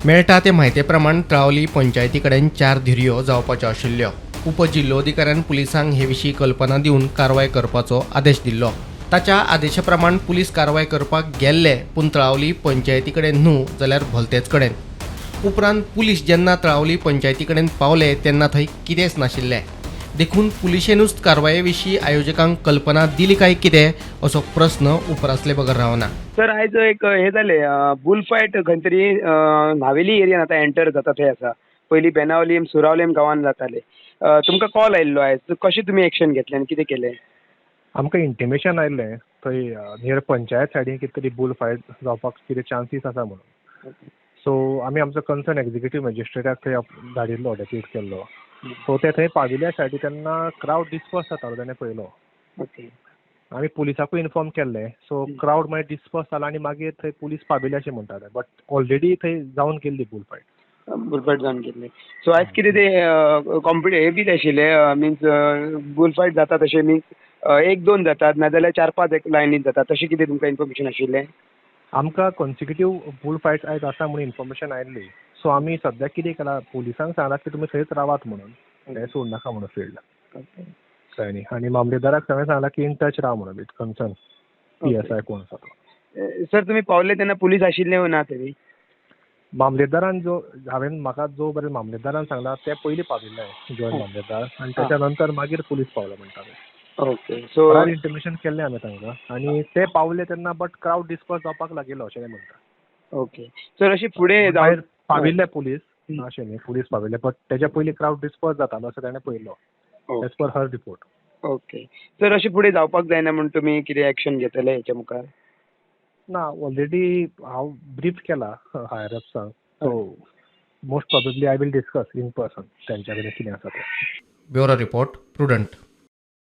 मेळटा ते म्हायते प्रमाण तळावली पंचायती कडेन चार धिरयो जावपाच्यो आशिल्ल्यो. उपजिल्लोधिकाऱ्यान पुलिसांक हे विशीं कल्पना दिवन कारवाय करपाचो आदेश दिल्लो. ताच्या आदेशा प्रमाण पुलीस कारवाय करपाक गेल्ले, पूण तळावली पंचायती कडेन न्हू जाल्यार भलतेच कडेन. उपरांत पुलीस जेन्ना तळावली पंचायती कडेन पावले तेन्ना थंय कितेंच नाशिल्लें. देखून पुलिशेनूच कारवाये विशीं आयोजकांक कल्पना दिली काय कितें असो प्रस्न उप्रासले बगर रावना. सर, आयज एक हे जालें, बुल फायट खंय तरी न्हावेली एरियान आतां एंटर जाता थंय आसा. पयलीं बेनावलीम, सुरावलीम गांवान जाताले. तुमकां कॉल आयिल्लो आयज, कशें तुमी एक्शन घेतलें आनी कितें केलें? आमकां इंटिमेशन आयिल्लें, थंय नियर पंचायत सायडीन कितें तरी बूल फायट जावपाक कितें चान्सीस आसा म्हणून. सो आमी आमचो कन्सर्न एग्जिक्युटीव मॅजिस्ट्रेटाक थंय धाडिल्लो, डेप्यूट केल्लो. सो ते थंय पाविल्ल्या सायडी तेन्ना क्रावड डिस्पर्स जातालो तेणें पळयलो. आमी पुलिसाकूय इन्फॉर्म केल्लें. सो क्रावड मागीर डिस्पर्स जाला आनी मागीर थंय पुलीस पाविल्ले अशें म्हणटाले, बट ऑलरेडी थंय जावन गेल्ली बूल फायट. बुल फायट जावन गेल्ली. सो आयज कितें ते कॉम्पिटे हे बी आशिल्ले, मिन्स बुल फायट जाता तशें, मिन्स एक दोन जातात नाजाल्यार चार पांच एक लायनीन जातात, तशें कितें तुमकां इन्फॉर्मेशन आशिल्लें? आमकां कॉन्सिक्युटीव बूल फायट्स आयज आसा म्हणून इन्फॉर्मेशन आयिल्ली. सो आमी सद्याक कितें केलां, पुलिसांक सांगलां की तुमी थंयच रावात म्हणून, हें सोडनाका म्हणून फील्ड. कळ्ळें न्ही? आनी मामलेदाराक सगळें सांगलां की इन टच राव म्हणून विथ कन्सर्न पीएसआय कोण आसा तो. सर, तुमी पावले तेन्ना पुलीस आशिल्ले वो ना थंय? मामलेदारान जो हांवें म्हाका जो बरें मामलेदारान सांगला, ते पयलीं पाविल्ले, जॉयंट मामलेदार, आनी त्याच्या नंतर मागीर पुलीस पावले म्हणटाले. ओके, सो इंटिमेशन केल्लें आमी तांकां आनी ते पावले तेन्ना, बट क्रावड डिस्पर्स जावपाक लागिल्लो अशें म्हणटा. ओके सर, अशें फुडें मागीर पाविल्ले पुलीस, अशें न्ही, पुलीस पाविल्ले, बट तेज्या पयलीं क्रावड डिस्पर्स जातालो असो ताणें पळयलो, as per her report. Okay sir, अशें फुडें जावपाक जायना म्हूण तुमी कितें एक्शन घेतले हेच्या मुखार? ना, ऑलरेडी हांव ब्रीफ केला higher अपसांक, so most probably I will discuss in person तेंच्या कडेन कितें आसा तें. Bureau report, Prudent.